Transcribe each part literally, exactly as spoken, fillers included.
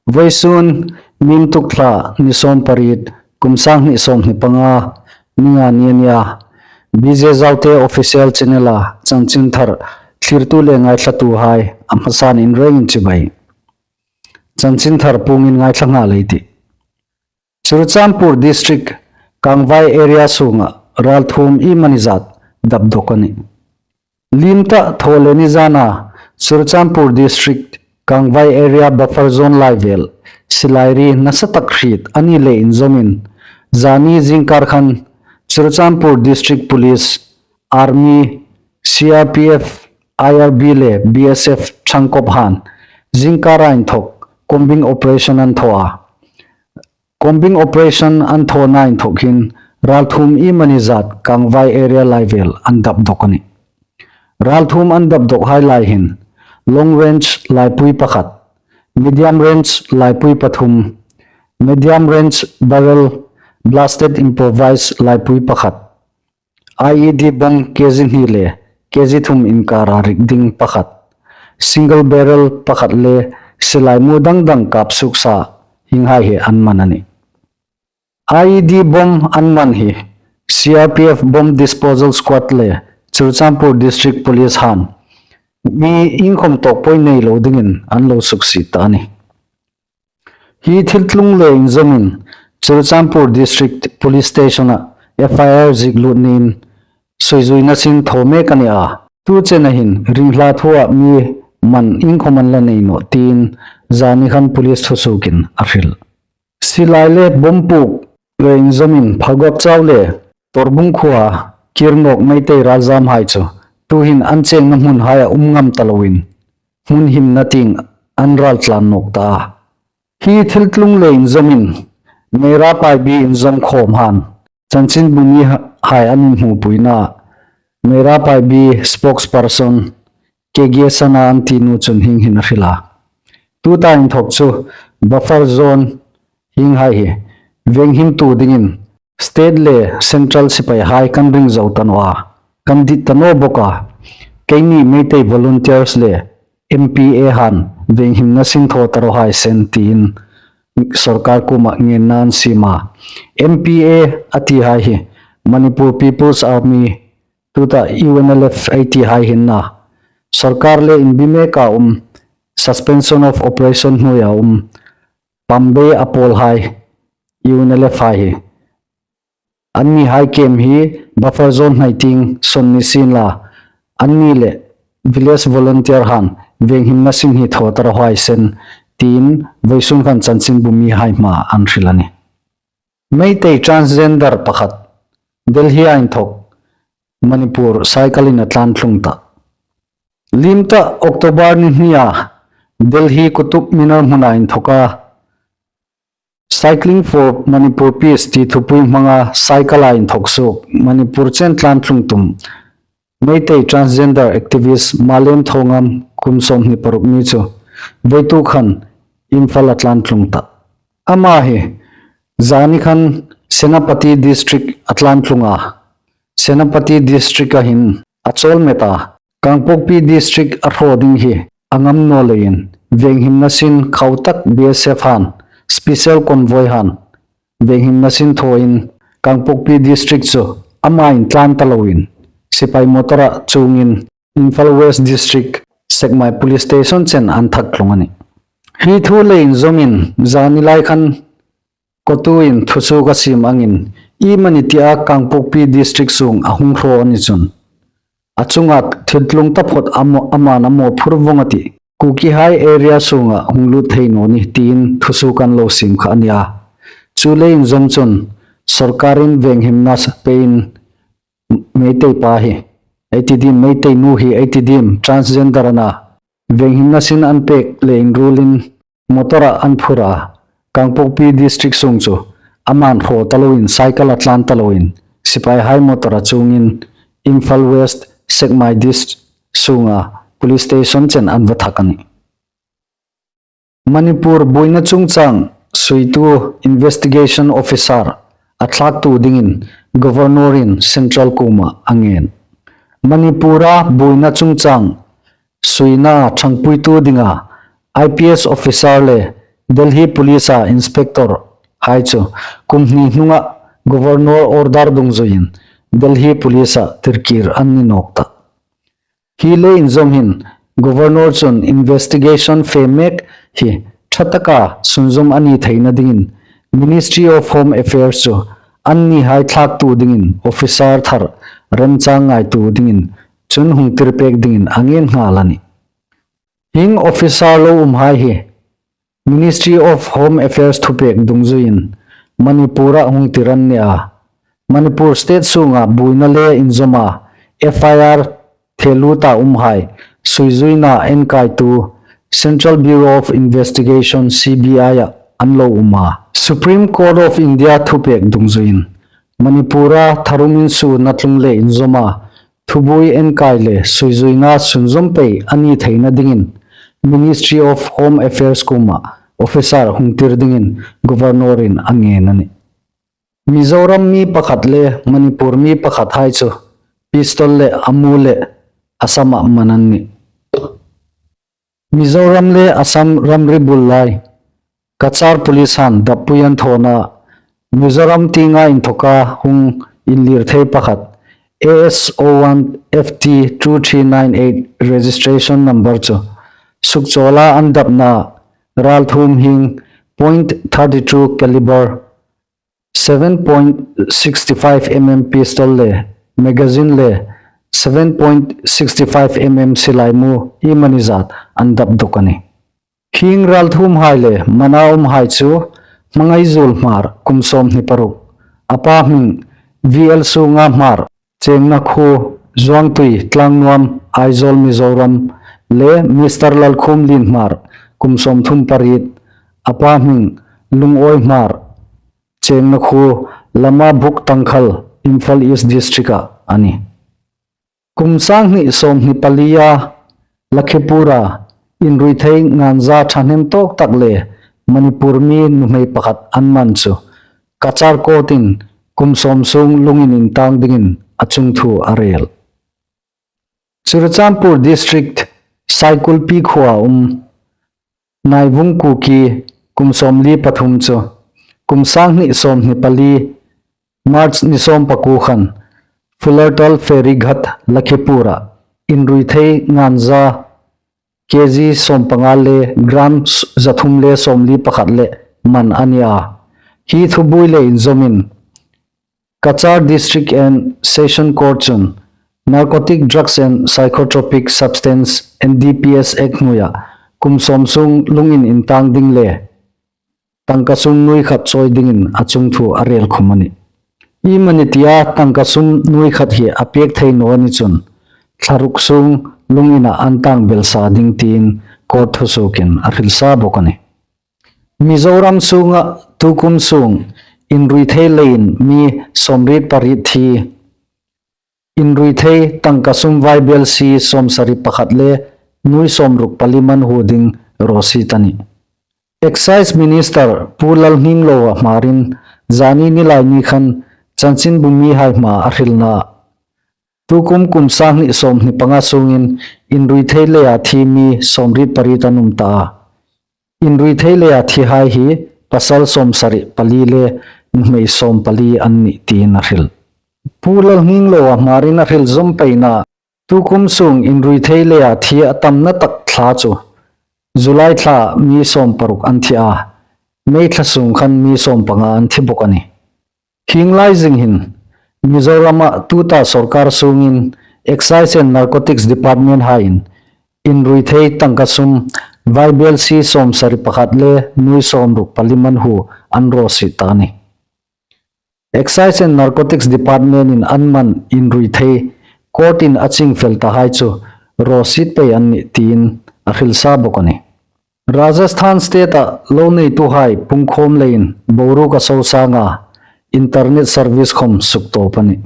Vawisun, Mingtuk thla, ni sawm pariet, kum sang hni sawm hni panga, ni nga ni a nia. B J Zaute Official Channel-a chanchin thar thlirtu le ngaithlatuhai a hmasan in rengin chibai. Chanchin thar puongin ngaithla nghal ei tih. Churachandpur District, Kangvai area sunga ralthuom iemani zat dap dawk a nih. Liem ta thaw le ni zana Churachandpur District, Kangvai area buffer zone lai vel silai ri nasa tak hriet a ni le inzawmin, zani zingkar khan Churachandpur District Police, Army, C R P F, I R B le B S F ṭhangkawp han zingkara inthawk combing operation an thaw a. Combing operation an thawna inthawk hin ralthuom iemani zat Kangvai area lai vel an dap dawk a nih. Ralthuom an dap dawkhai lai hin long range laipui pakhat, medium range laipui pathum, medium range barrel blasted improvised laipui pakhat, I E D bomb K G hni le K G thum inkara rik ding pakhat, single barrel pakhat le silai mu dang dang kap suksa hienghai hi an man a nih. I E D bomb an man hi C R P F Bomb Disposal Squad le Churachandpur District Police han mi iengkhom tawk poi nei lo dingin an lo suksiet ta a nih. Hi thil tlung le inzawmin Churachandpur District Police Station-a F I R ziek lut niin suizuina sin thaw mek a ni a. Tu chena hin ringhla thua mi man iengkhom an la nei nawh tiin zani khan police thusuokin a hril. Silai le bomb puok le inzawmin Phalgawk Chau le Torbung khua kir nawk Meitei ralzamhai chu tuhin an chengna hmunhaia um ngam ta loin hmun himna tieng an ral tlan nawk ta a. Hi thil tlung le inzawmin Meira Paibi inzawm khawm han chanchinbu mihai an inhmupuina Meira Paibi spokesperson K G Sana an tinu chun hieng hin a hril a. Tuta inthawk chu buffer zone hienghai hi venghimtu dingin state le central sipaihai kan ring zo ta naw a, kan dit ta naw bawk a. Keini Meitei volunteers le M P A han venghimna sin thaw ta raw hai sen tiin sorkar kuoma ngenna an siem a. M P A a tihai hi Manipur People's Army, tuta U N L F ei tihai hin a, sorkar le inbi meka um, suspension of operation hnuoia um, Pambei a pawlhai, U N L F hai hi annihai camp hi buffer zone hnai tieng sawn ni sienla, anni le village volunteer han venghimna sin hi thaw ta raw hai sen tiin vawisun khan chanchinbu mihai hmaa an hril a nih. Meitei transgender pakhat Delhi-a inthawk Manipur cycle-in a tlan tlung ta. Liem ta October ni hnia Delhi Qutub Minar hmuna inthawka Cycling for Manipur Peace ti thupui hmanga cycle-a inthawk suok Manipur chen tlan tlung tum Meitei transgender activist Malem Thongam kum sawmhni paruk mi chu vawituk khan Imphal a tlan tlung ta. Ama hi zani khan Senapati District a tlan tlung a, Senapati District-a hin a chawl met a. Kangpokpi District a hraw ding hi a ngam naw leiin venghimna sin khau tak B S F han, special convoy han venghimna sin thawin Kangpokpi District chu ama intlan ta loin sipai motor-a chuongin Imphal West District Sekmai Police Station chen an thak tlung a nih. Hi thu le inzawmin zani lai khan CoTU-in thusuok a siem angin iemani tia Kangpokpi District sung a hung hraw a ni chun a chunga thil tlung taphawt a maw, aman a mawphur vawng a tih. Kukihai area sunga hung lut thei naw ni tiin thusuok an lo siem kha a nia. Chu le inzawm chun sorkarin venghimna pein Meitei pa hi ei ti diem, Meitei nu hi ei ti diem, transgender a na, venghimna sin an pek le inruolin motor-a an phur a, Kangpokpi District sung chu aman hraw ta loin, cycle-a tlan ta loin, sipaihai motor-a chuongin Imphal West Sekmai District sunga police station chen an va thak a nih. Manipur buoina chungchang suitu investigation officer a thlaktu dingin Governor-in Central kuoma a ngen. Manipur-a buoina chungchang suina ṭhangpuitu dinga I P S officer le Delhi Police-a inspector hai chu kum hni hnunga Governor order dungzuiin Delhi Police-a tirkir an ni nawk tah. Hi le inzawm hin Governor chun investigation fe mek hi ṭha taka sunzawm a ni theina dingin Ministry of Home Affairs chu annihai thlaktu dingin officer thar remchang ngaitu dingin chun hung tir pek dingin a ngen nghal a nih. Hieng officer lo umhai hi Ministry of Home Affairs thupek dungzuiin Manipur-a hung tir an ni a. Manipur state sunga buoina le inzawma F I R theluta umhai suizuina enkaitu Central Bureau of Investigation, C B I-a an lo um a. Supreme Court of India thupek dungzuiin Manipur-a tharum insuona tlung le inzawma thubuoi enkai le suizuina sunzawm pei a ni theina dingin Ministry of Home Affairs kuoma officer hung tir dingin Governor-in a ngen a nih. Mizoram mi pakhat le Manipur mi pakhat hai chu pistol le a mu le a sama man an nih. Mizoram le Assam ramri bul lai Cachar Police han dappui an thawn a, Mizoram tienga inthoka hung inlir thei pakhat, A S O one F T two three nine eight registration number chu sukchawla an dapna ralthuom hieng point thirty two caliber, seven point six five mm pistol le magazine le seven point six five mm silai mu iemani zat an dap dawk a nih. Hieng ralthuomhai le man a umhai chu Hmangaizul Hmar, kum sawmhni paruk, a pa hming V L Sunga Hmar, Chengna khuo, Zuangtui, Tlangnuam, Aizawl, Mizoram, le Mister Lalkhumlien Hmar, kum sawmthum pariet, a pa hming Lungawi Hmar, Chengna khuo, Lamabuk Tangkhal, Imphal East District-a a nih. Kum sanghni sawmhni palia Lakhipur-a inrui thei nganja ṭhahnem tawk tak le Manipur mi nuhmei pakhat an man chu Cachar Court-in kum sawm sung lungin intang dingin a chungthu a rel. Churachandpur District Saikulpi khuoa um Naivung Kuki, kum sawmli pathum chu kum sanghni sawmhni pali March ni sawm pakuo khan Fulertal Ferryghat Lakhipur-a inrui thei nganja K G sawmpanga le gram zathum le sawmli pakhat le man a ni a. Hi thubuoi le inzawmin Cachar District and Session Court chun Narcotic Drugs and Psychotropic Substance, N D P S Act hnuoia kum sawm sung lungin intang ding le tangka sum nuoi khat chawi dingin a chungthu a rel khum a nih. Iemani tia tangka sum nuoi khat hi a pek thei naw a ni chun thla ruk sung lungina an tang belsa ding tiin court thusuokin a hril sa bawk a nih. Mizoram sunga tukum sung inrui thei leiin mi sawmriet pariet thi, inrui thei tangka sum vaibelsie sawmsari pakhat le nuoi sawmruk pali man huo ding raw sie ta a nih. Excise Minister Pu Lalnghinglova Hmarin zani nilaini khan chanchinbumihai hmaa a hrilna, tukum kum sanghni sawmhni panga sungin inrui thei leia thi mi sawmriet pariet an um ta a. Inrui thei leia thihai hi pasal sawmsari pali le nuhmei sawm pali an nih tiin a hril. Pu Lalnghinglova Hmarin a hril zawm peina, tukum sung inrui thei leia thi a tamna tak thla chu July thla mi sawm paruk an thi a, May thla sung khan mi sawm panga an thi bawk a nih. Hieng lai zing hin Mizorama tuta sawrkar sungin Excise and Narcotics Department haiin inrui thei tangka sum vaibelsie sawmsari pakhat le nuoi sawmruk pali man huo an raw sie ta a nih. Excise and Narcotics Department-in an man inrui thei court-in a chingfel tahai chu raw sie pei an nih tiin a hril sa bawk a nih. Rajasthan state-a lo neituhai pungkhawm leiin boruok a so sanga internet service khawm suktawp a nih.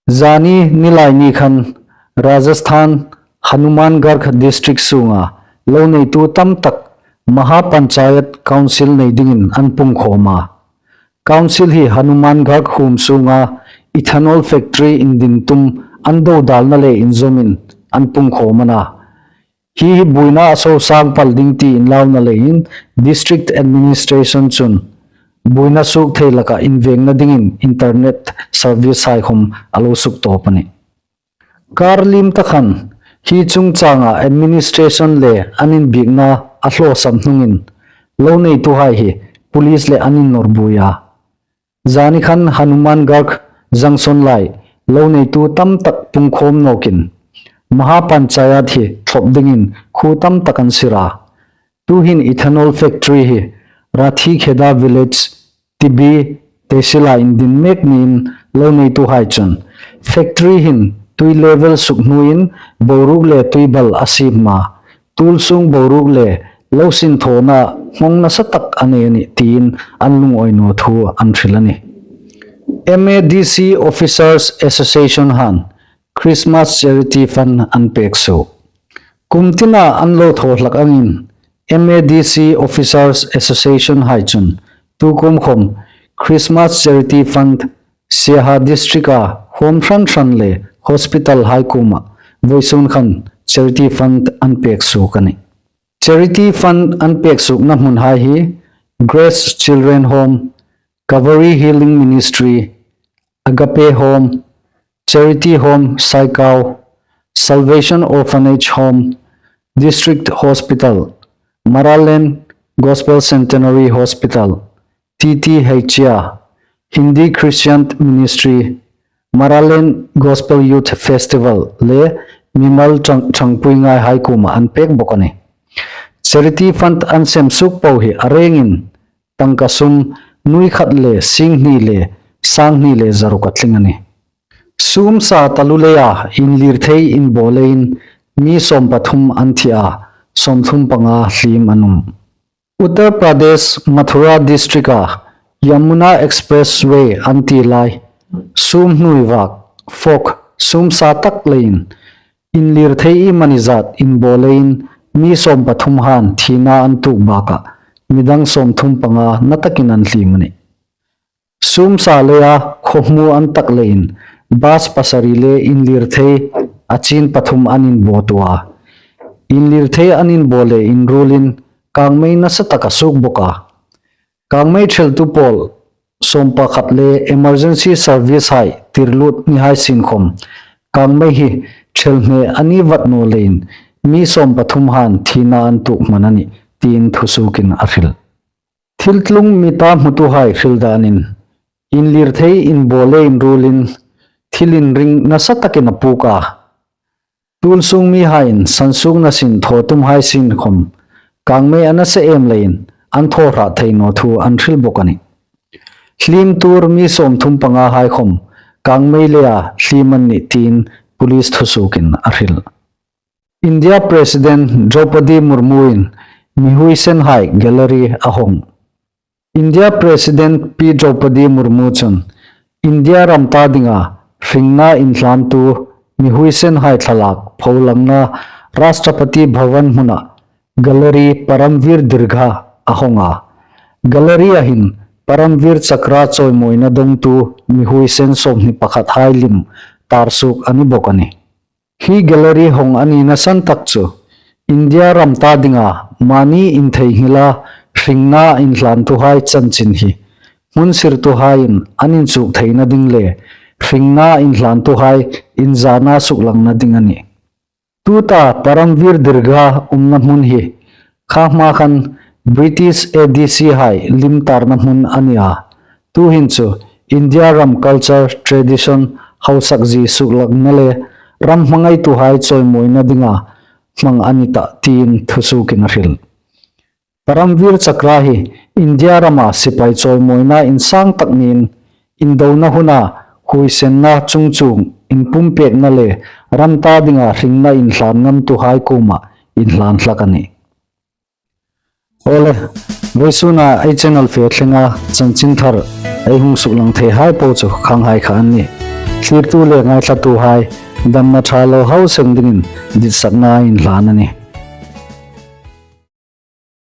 Zani nilaini khan Rajasthan Hanumangarh District sunga lo neitu tam tak Maha Panchayat Council nei dingin an pungkhawm a. Council hi Hanumangarh huom sunga ethanol factory indin tum an dodalna le inzawmin an pungkhawm a na. Hi hi buoina a so sang pal ding ti inlauna leiin District Administration chun buoina suok thei laka invengna dingin internet service hai khom a lo suktawp a nih. Kar liem ta khan hi chungchanga administration le an inbiekna a hlawsam hnungin lo neituhai hi police le an innawrbuoi a. Zani khan Hanumangarh junction lai lo neitu tam tak pungkhawm nawkin Maha Panchayat hi thlop dingin khuo tam tak an sir a. Tuhin ethanol factory hi Rathikheda village Tibi tehsila indin mek niin lo neituhai chun factory hin tui level suk hnuoiin boruok le tuibal a siem a, tuolsung boruok le lo sinthawna hmang nasa tak a nei a nih tiin an lungawi naw thu an hril a nih. M A D C Officers Association han Christmas Charity Fund an pek suok. Kum tina an lo thaw hlak angin M A D C Officers Association hai chun tukum khom Christmas Charity Fund Siaha District-a home hran hran le hospital hai kuoma voisun khan Charity Fund an pek suok a nih. Charity Fund an pek suokna hmunhai hi Grace Children Home, Calvary Healing Ministry, Agape Home, Charity Home Saikau, Salvation Orphanage Home, District Hospital, Maraland Gospel Centenary Hospital, T T H A, Hindi Christian Ministry, Maraland Gospel Youth Festival le mimal ṭhang-, ṭhangpui ngai hai kuoma an pek bawk a nih. Charity Fund an sem suok po hi a rengin tangka sum nuoi khat le sing hni le sang hni le zaruk a tling a nih. Sum sa taluo leia inlirthei inbaw leiin mi sawm pathum an thi a, sawmthum panga hliem an um. Uttar Pradesh Mathura District-a Yamuna Expressway an ti lai sum hnuoi vak fog sum sa tak leiin inlirthei iemani zat inbaw leiin mi sawm pathum han thina an tuok bakah midang sawmthum panga na takin an hliem a nih. Sum sa leia khaw hmu an tak leiin bus pasari le inlirthei a chin pathum an inbaw tuo a. Inlirthei an inbaw le inruolin kangmei nasa tak a suok bawk a. Kangmei ṭheltu pawl sawm pakhat le emergency service hai tirlut ni hai sien khom kangmei hi ṭhelhne a ni vat naw leiin mi sawm pathum han thina an tuok hman a nih tiin thusuokin a hril. Thil tlung mita hmutuhai hril danin inlirthei inbaw le inruolin thil inring nasa takin a puk a. Tuolsung mihaiin sansuokna sin thaw tum hai sien khom kangmei a nasa em leiin an thaw hrah thei naw thu an hril bawk a nih. Hliem tuor mi sawmthum panga hai khom kangmei leia hliem an nih tiin police thusuokin a hril. India President Draupadi Murmu-in mi huoisen hai gallery a hawng. India President Pi Draupadi Murmu chun India ram ta dinga hringna inhlantu mi huoisen hai thlalak pholangna Rashtrapati Bhavan hmuna gallery Paramveer Dirgha a hawng a. Gallery-a hin Paramveer Chakra chawimawina dongtu mi huoisen sawmhni pakhat hai lim tar suok a ni bawk a nih. Hi gallery hawng a nina san tak chu India ram ta dinga mani intheinghila hringna inhlantuhai chanchin hi hmun sirtuhaiin an inchuk theina ding le hringna inhlantuhai inzana suklangna ding a nih. Tuta Paramveer Dirgha umna hmun hi kha hma khan British A D C hai lim tarna hmun a ni a. Tuhin chu India ram culture tradition hausak zie suklangna le ram hmangaituhai chawimawina dinga hmang a ni tah tiin thusuokin a hril. Paramveer Chakra hi India rama sipai chawimawina insang tak niin indona huna huoisenna chungchuong inpumpekna le ram ta dinga hringna inhlan ngamtuhai kuoma inhlan hlak a nih. Awle, vawisuna ei channel fe thlenga chanchin thar ei hung suklang theihai po chu khanghai kha an nih. Thlirtu le ngaithlatuhai damna ṭha lo hau seng dingin ditsakna inhlan a nih.